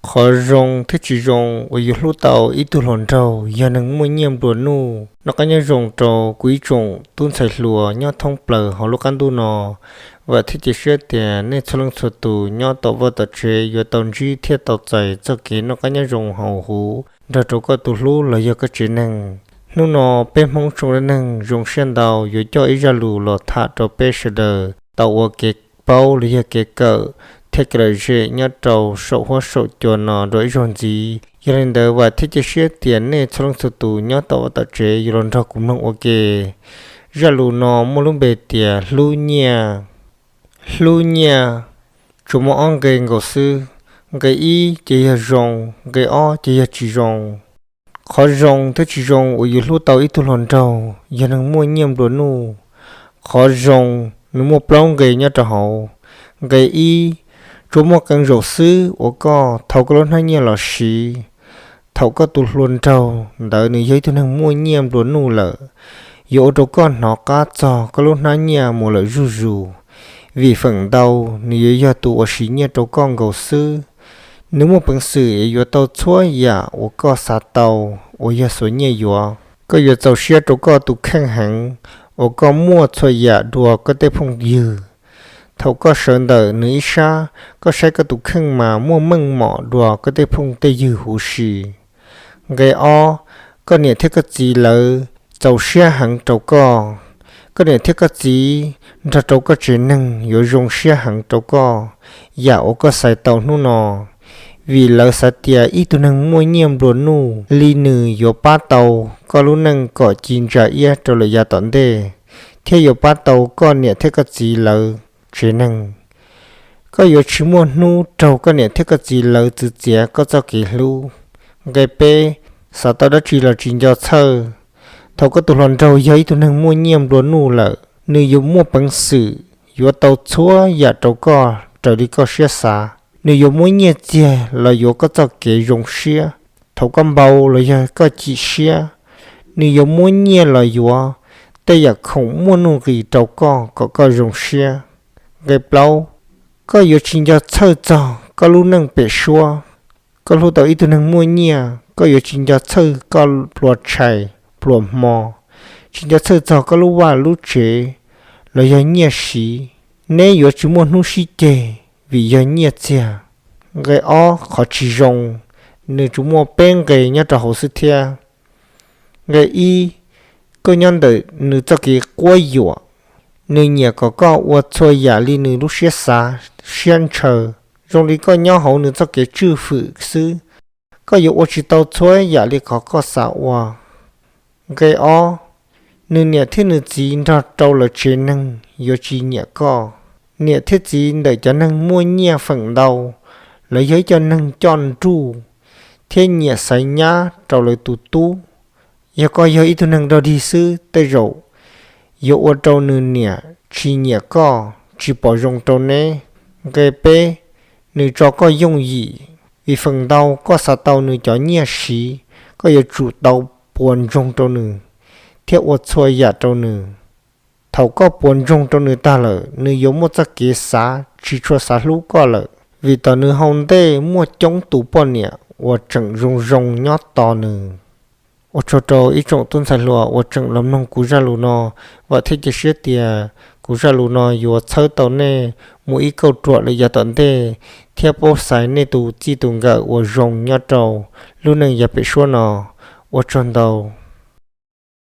Qhov zoo thiab tsis zoo uas yus hlub tau ib tug hluas nraug yog neeg muaj nyiaj nplua nuj. Noj qab nyob zoo rau kuv ib tsoom tub ntxhais hluas nyob thoob plaws hauv lub qab ntuj no. Vam thiab cia siab tias nej txhua leej txhua tus nyob tom vaj tom tsev yuav tau ntsib thiab tau txais txoj kev noj qab nyob zoo hauv huv nrog rau koj tus hlub los yog koj tsev neeg. Hnub no peb Hmoob tsoom dab neeg zoo siab ntau yuav coj ib zaj lus los tham rau peb sawv daws tau ua kev paub los yog kev kawm thiab kev lom zem nyob rau saum huab saum cua no dua ib zaug ntxiv. Yog li ntawd vam thiab cia siab tias nej txhua leej txhua tus nyob tom vaj tom tsev yuav los nrog kuv mloog ua ke. Zaj lus no muaj lub npe tias hlub nyiaj. Hlub nyiaj tsuas muaj ob nqe nkaus xwb, nqe ib ces yog zoo, nqe ob ces yog tsis zoo. Qhov zoo thiab tsis zoo uas yus hlub tau ib tug hluas nraug yog neeg muaj nyiaj nplua nuj. Qhov zoo nws muaj plaub nqe nyob rau hauv. Nqe ib, tsuas muaj qee zaum xwb uas koj thau koj lub hnab nyiaj los siv. Thaum koj tus hluas nraug ntawd nws yog ib tug neeg muaj nyiaj nplua nuj lawm, yuav ua rau koj hnov qab txog koj lub hnab nyiaj mus lawm zuj zus, vim feem ntau nws yuav yog tus uas siv nyiaj rau koj nkaus xwb. Nws muaj peev xwm yuav tau txhua yam uas koj xav tau uas yog xuas nyiaj yuav. Koj yuav txaus siab rau koj tus kheej heev uas koj muaj txhua yam dua koj tej phooj ywg. Thaum koj sawv ntawm nws ib sab, koj saib koj tus kheej mas muaj meej mom dua koj tej phooj tej ywg huv si. Nqe ob, koj niam thiab koj txiv lawv txaus siab heev rau koj. Koj niam thiab koj txiv nrog rau koj tsev neeg yuav zoo siab heev rau koj yam uas koj xaiv tau hnub no, vim lawv xav tias ib tug neeg muaj nyiaj nplua nuj li nws yuav pab tau koj lub neej kom ci ntsa iab rau lawm yav tom ntej, thiab yuav pab tau koj niam thiab koj txiv lawv tsev neeg. Koj yuav tsis muaj hnub raug koj niam thiab koj txiv lawv txwv txiav koj txoj kev hlub. Nqe peb, xav tau dab tsi los tsis nco txhawj. Thaum koj tus hluas nraug yog ib tug neeg muaj nyiaj nplua nuj lawm, nws yuav muaj peev xwm yuav tau txhua yam rau koj raws li koj siab xav. Nws yuav muab nyiaj txiag los yuav koj txoj kev zoo siab. Thaum koj npau los yog koj chim siab, nws yuav muab nyiaj los yuav tej yam khoom muaj nuj nqis rau koj kom koj zoo siab. Nqe plaub, koj yuav tsis nco txhawj txog koj lub neej pem suab. Koj hlub tau ib tug neeg muaj nyiaj, koj yuav tsis nco txhawj koj pluas tshais pluas hmo, tsis nco txhawj txog koj lub vaj lub tsev los yog nyiaj siv. Neb yuav tsis muaj hnub sib ceg vim yog nyiaj txiag. Nqe ob, qhov tsis zoo, nws tsuas muaj peb nqe nyob rau hauv xwb thiab. Nqe ib, koj nyob ntawm nws txoj kev quab yuam. Nws nyiam kom koj ua txhua yam li nws lub siab xav siab ntshaw, zoo li koj nyob hauv nws txoj kev tswj hwm xwb. Koj yuav ua tsis tau txhua yam li qhov koj xav ua. Nqe ob, nws niam thiab nws txiv nrog rau lawv tsev neeg yuav tsis nyiam koj. Niam thiab txiv ntawm cov neeg muaj nyiaj feem ntau, lawv yog ib co neeg coj nruj thiab nyiam xaiv nyab rau lawv tus tub. Yog koj yog ib tug neeg dog dig xwb tej zaum yuav ua rau nws niam tsis nyiam koj, tsis pom zoo rau neb. Nqe peb, nws tso koj yooj yim, vim feem ntau koj xav tau nws cov nyiaj siv, koj yuav tsum tau puas ntsoog rau nws thiab ua txhua yam rau nws. Thaum koj puas ntsoog rau nws tag lawm, nws yuav muaj txoj kev xav tsis tshua xav hlub koj lawm, vim tom nws hauv ntej muaj coob tus poj niam uas tseem zoo zoo nyob tos nws. Ua tsaug rau ib tsoom tub ntxhais hluas uas tseem los mloog kuv zaj lus no. Vam thiab cia siab tias kuv zaj lus no yuav txhawb tau nej mus ib kauj ruam lawm yav tom ntej thiab paub xaiv nej tus txij tus nkawm uas zoo nyob rau lub neej yav pem suab no. Ua tsaug ntau.